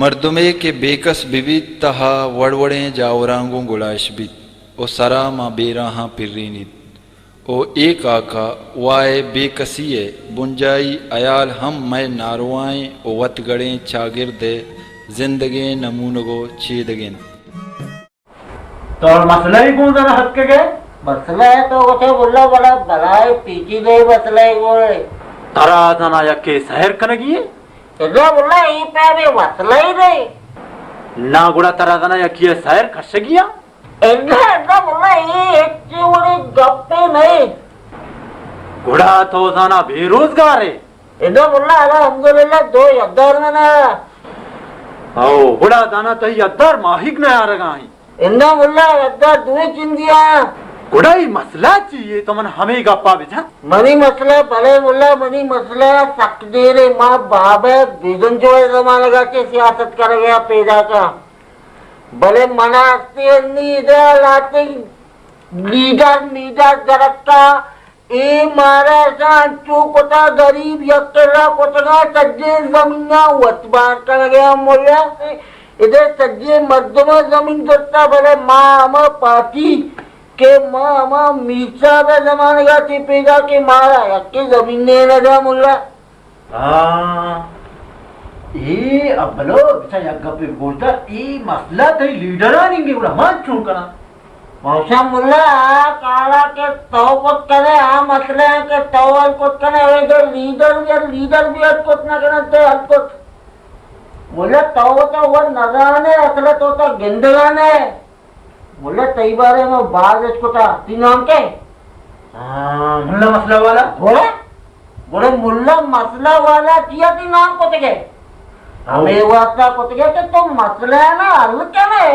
مردمے کہ بے کس بہ بیت، تہا وڑ وڑیں جاوراں گوں گلائش بیت ءُ سرا ماں بیراہاں پرینیت۔ او اے کاکا، وائے بے کسی ءِ بنجاہی ہیال ہم مئے ناروائیں ءُ وتگڑیں چاگرد ءِ زندگیں نمونگ ءُ چیدگ اِنت۔ تو مسئلہ ئی گوں زنا اتکگ ئے؟ مسئلہ ءَ تو گوشے ملا، بڑا بلائیں پیچیدہ مسئلہ ئی گوں۔ ترا زنا یکے سحر کنگی اِنت؟ ادا ملا، اے پیم ءَ مسئلہ ئی نہ اِنت۔ نا گڑا ترا زنا یکے ءَ سحر کشگی اِنت؟ اناں، اناں ملا، اے ہچ وڑیں گپے نہ اِنت۔ گڑا تو زنا بے روزگار ئے؟ اناں ملا، الحمدللہ دو یدار منا۔ او، گڑا زنا تئی یدار ماہیگ نیارگا اِنت؟ اناں ملا، یدار دوئیں چندی آں۔ گڑا اے مسئلہ چی اِنت؟ تو من ہمے گپا بجن۔ منی مسئلہ، بلے ملا، منی مسئلہ سک دیر اِنت، ما بابا بیزنجو ءِ زمانگا چہ سیاست کنگا پیداکاں۔ بلے منا ہستی انی ادا لہتیں لیڈر میڈر درکتا، اے مارا اشاں انچو کتا، گریب یکلا کتگا، سجیں زمیناں وت بار کنگا ملا۔ ادا سجیں مردماں زمین زرتا، بلے ما ہما پارٹی کہ ما ہما میر صاحب ءِ زمانگا چہ پیداکیں، مارا یکے زمینے نہ دا ملا۔ ہاں، اے ابلو، بچا یک گپے گوش دار، اے مسئلہ تئی لیڈرانی اِنت، گڑا من چون کناں؟ موسم ملا، آ کارا کہ تو کت کنے، آ مسئلہ اِنت کہ تو حل کت کنے، اے دو لیڈر بی، لیڈر بی حل کت نہ کنے، تو حل کت۔ ملا تو تو وہ نزانے، اصل تو تو گندگانے۔ ملا، تئی بارے ما باز اشکتا۔ تئی نام کئے؟ ہاں، ملا مسئلہ والا۔ گڑا، گڑا ملا مسئلہ والا چیا تئی نام کتگے؟ ہاں۔ ہمے واسطہ کتگے کہ تو مسئلہ نا حل کنے۔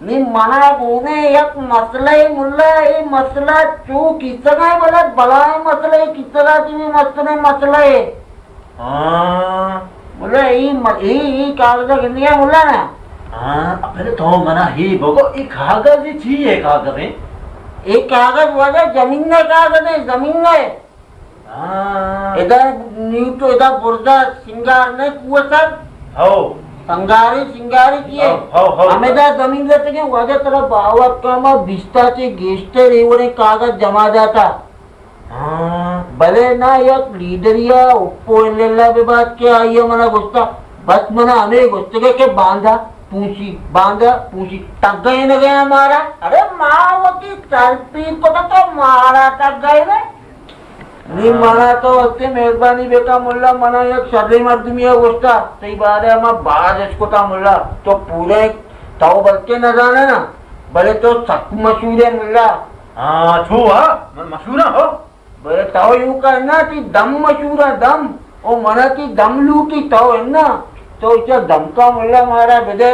نی منا گونے یک مسئلہ، ملا، اے مسئلہ چو کیسگا اِنت، بلے بلائیں مسئلہ، کیسگا چی مستریں مسئلہ اِنت۔ ہاں۔ ملا، اے م-، اے، اے کاغذ گندگا ملا نا؟ ہاں، پہلے تو منا ہی بگو، اے کاغذ چی اِنت، کاغذ اِنت؟ اے کاغذ واجہ زمین نا کاغذ اِنت، زمین نا۔ ہاں۔ ادا نیوٹو، ادا برزا سنگار نے کوہ سر؟ ہو۔ سنگاری، سنگاری کیے؟ ہو، ہو، ہو۔ ہمیں دا زمین رہتے کہ واجہ ترا باور کما بیستا چے گیشتر ایوڑے کاغذ جمع جاتا۔ ہاں۔ بلے نا، یک لیڈریا اوپو الا اللہ بہ بات کہ آئیا منا گوشتا، بس منا ہمے گوشتگے کہ باندا پوشی، باندا پوشی، تگئے نہ گیا مارا۔ ارے ما وتی سر پیر کتا تو مارا تگئے نے۔ نی ہاں۔ منا تو ہستے مہربانی بکا ملا، منا یک شریں مردمیا گوشتا، تئی بارے ما باز اشکتا ملا، تو پورے تو بلکہ نہ زانے نا، بلے تو سک مشہور ئے ملا۔ ہاں، چو ہا، من مشہور ہاں ہو۔ بلے تو یوں کن نا، تئی دم مشہور اِنت، دم۔ او منا تئی دم لوٹی، تو اِناں۔ تو اچا دمکا ملا مارا بدے،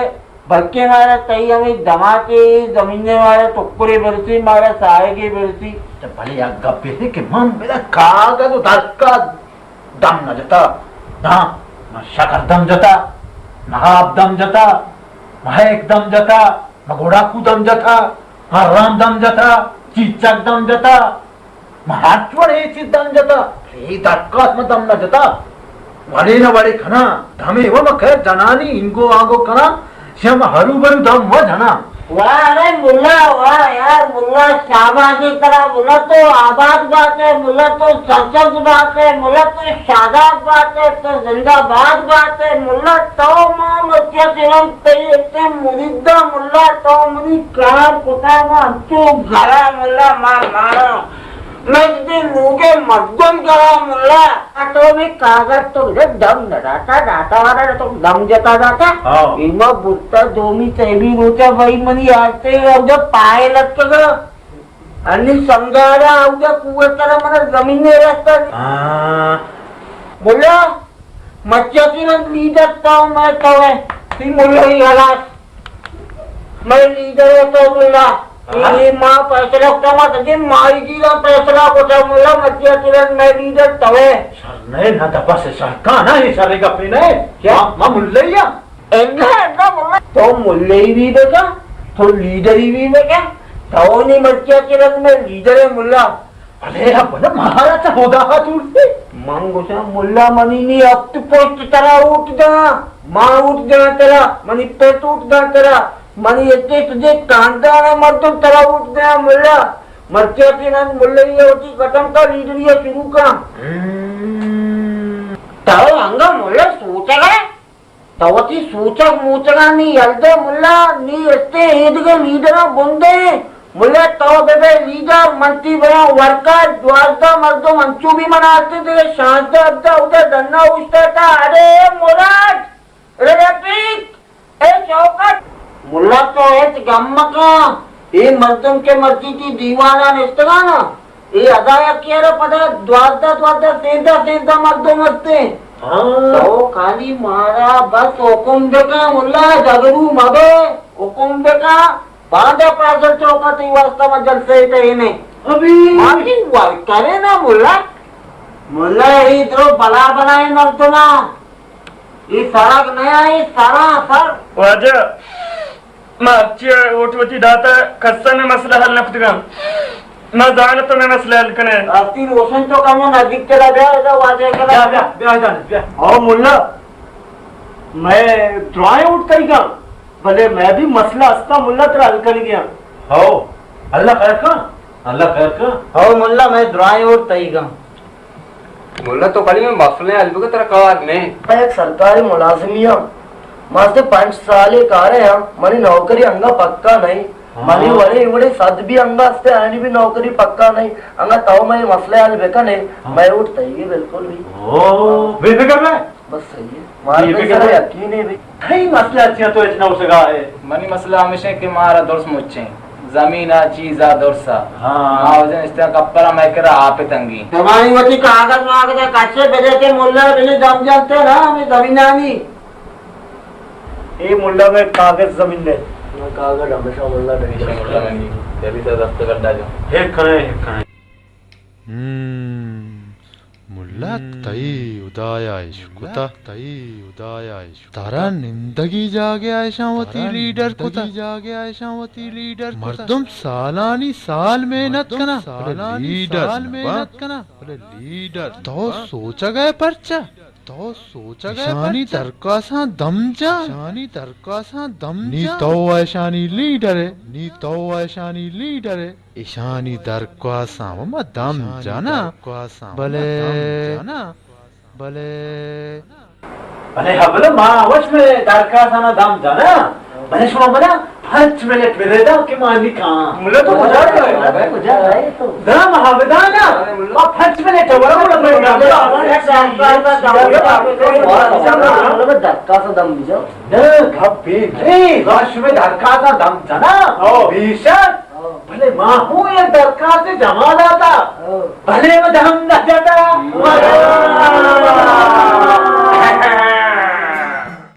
بلکیں مارا تئی ہمے دماتے زمینے مارا ٹکرے برسی، مارا ساہگے برسی۔ تو بلے یک گپے کہ من بدا کاغذ و درکا دم نہ جتا۔ نا، من شکر دم جتا، نہاب دم جتا، مہک دم جتا، من گوڑاکو دم جتا، ہرام دم جتا، چیچک دم جتا۔ من ہرچ وڑیں چیز دم جتا، بلے اے درکاس من دم نہ جتا۔ وڑے نہ وڑے کناں، دمے و من خیر جنانی انگو آنگو کناں، شم ہرو برو دم و جناں۔ واہ رے ملا، واہ یار ملا، شاباشی ترا ملا، تو آباد بات ئے ملا، تو سرسبز بات ئے ملا، تو شاداب بات ئے، تو زندہ باد بات ئے ملا، تو ما مچیا سرم تئی اتنے مریدا ملا، تو منی کار کتا ما انچو گھرا ملا، ما مارا۔ مئے دل لوگے مردم کرا ملا۔ تو بھی کاغذ تو ادھر دم نہ داتا، داتا والا تو دم جتا داتا۔ ہاں۔ ایما برتا دومی سیمی روچا بھائی منی آستے اوجا پائے لگتا۔ انی سنگارا اوجا کوہ ترا منا زمین نے رستا۔ ہاں۔ ملا، مچیا سی من لیڈر تو میں تو ہے۔ تی ملا ہی ہلاس۔ مئے لیڈر ئے تو ملا۔ ہاں۔ اے ما فیصلہ کتا، ما سجیں ماہی گیراں فیصلہ کتا ملا، مچیا سرن مئے لیڈر توئے۔ شر نئے، نہ دپا سے شر کا نہ، اے شر گپے نئے۔ کیا؟ ما، ما ملئی آں۔ انگا، انگا ملا۔ تو ملئی بھی بکا، تو لیڈری بھی بکا، تو نی مچیا سرن مئے لیڈر ئے ملا۔ ارے ابا، مارا چہ خدا ہا دور سے۔ من گوشاں ملا منی نی ہفت پشت ترا ووٹ داں۔ ما ووٹ دیاں ترا، منی پت ووٹ دیاں ترا، منی اتے سجے کاندان ء مردم ترا ووٹ دیاں ملا۔ مرچی ء کہ نن ملئی ء وتی ختم کا، لیڈری ء شروع کاں۔ تو انگا ملا سوچگ ء؟ تو وتی سوچگ موچگانی یل دے ملا، نی استے ایدگہ لیڈراں بندے۔ ملا تو بہ بئے لیڈر، من تی بیاں ورکر، دوازدہ مردم انچو بھی من آتے دے، شانزدہ ہبدہ ادا ڈنا اوشتاتا۔ ارے مراد، ارے رفیق، اے شوکت۔ ملا تو ہچ گم مکن، اے مردم کہ مرچی تی دیوانا نشتگانا، اے ادا یکے ء را پدا دوازدہ دوازدہ، سیزدہ سیزدہ مردم ہستیں۔ ہاں۔ تو خالی مارا بس حکم بکن، ملا جگرو مبے، حکم بکن، باندا پازل چوکا تئی واسطہ ما جلسے ٹہینے۔ ابھی۔ ما بھی ورکرے نا ملا۔ ملا، اے درو بلا بلائیں مردم ء۔ اے سرگ نیا، اے سرا سر۔ واجہ، ما ہرچی ء ووٹ وتی داتہ، کس ء مئے مسئلہ حل نہ کتگاں۔ ما زانت تو مئے مسئلہ حل کنے۔ راستی روشن تو کمو نزدیک ترا بیا، ادا واجہ کرا۔ بیا، بیا، بیا، جان، بیا۔ او ملا، مئے درائیں ووٹ تئیگاں، بلے مئے بھی مسئلہ ہستا ملا، ترا حل کنگی آں۔ ہو، اللہ خیر کن، اللہ خیر کن۔ ہو ملا، مئے درائیں ووٹ تئیگاں۔ ملا تو خالی مئے مسئلہ حل بکن، ترا کار نے۔ من یک سرکاری ملازمی آں۔ ما سے پنچ سالے کارے آں۔ منی نوکری انگا پکا نہیں۔ ہاں۔ منی وڑے وڑے صد بھی انگا استے، آنی بھی نوکری پکا نہیں۔ انگا تو مئے مسئلہ حل بکنے، ہاں۔ مئے ووٹ تئیگے بالکل بھی۔ او، بے فکر رہ۔ بس صحیح ہے۔ مارا یہ تو بھی سارا کیا؟ یقین ہے بھی۔ تئی مسئلہ چیا تو اتنا اسگا ہے؟ منی مسئلہ ہمیشہ ہے کہ مارا درس مچیں۔ زمین آ چیز آ درس آ۔ ہاں۔ ما وجہ نشتہ کپرا مئے کرا آپ تنگی۔ تمہاری وتی کاغذ ماغذ کچے بدے کے ملا بلی دم جانتے نا ہمیں زمینانی۔ اے ملا میں کاغذ زمین دے۔ میں کاغذ ہمیشہ ملا دے۔ ہمیشہ ملا میں نہیں۔ دہلی سے دستخط کر ڈالو۔ ایک کھڑے، ایک کھڑے۔ ہم، ملا تئی ہدایا اشکتا۔ تئی ہدایا اشکتا۔ ترا نندگی جاگہ اشاں وتی لیڈر کتا۔ جاگہ اشاں وتی لیڈر کتا۔ مردم سالانی سال محنت کنا، بلے لیڈر نہ بنت۔ بلے لیڈر تو سوچگ ء پرچا؟ تو سوچگ ء ایشانی پرچا؟ درکاساں دم جان۔ ایشانی درکاساں دم نی جان۔ تو ایشانی لیڈر ئے۔ نی تو ایشانی لیڈر ئے۔ ایشانی درکواساں و ما دم جناں، بلے، بلے۔ بلے ہبل ما وش میں درکاساں دم جناں، بلے شما منا پنچ منٹ بدے دا کہ ما نکاں۔ ملا تو کجا گئے؟ کجا گئے تو؟ نہ، ما ہمدا نا۔ ما پنچ منٹ ورا ورا۔ درکاساں دم بجا۔ نہ، گپ بی نہ، ما شمے درکاساں دم جناں۔ او۔ بیشک۔ بلے ما ہوں یک درکاست جمع داتا۔ ہاں۔ بلے ما دم نہ جتا،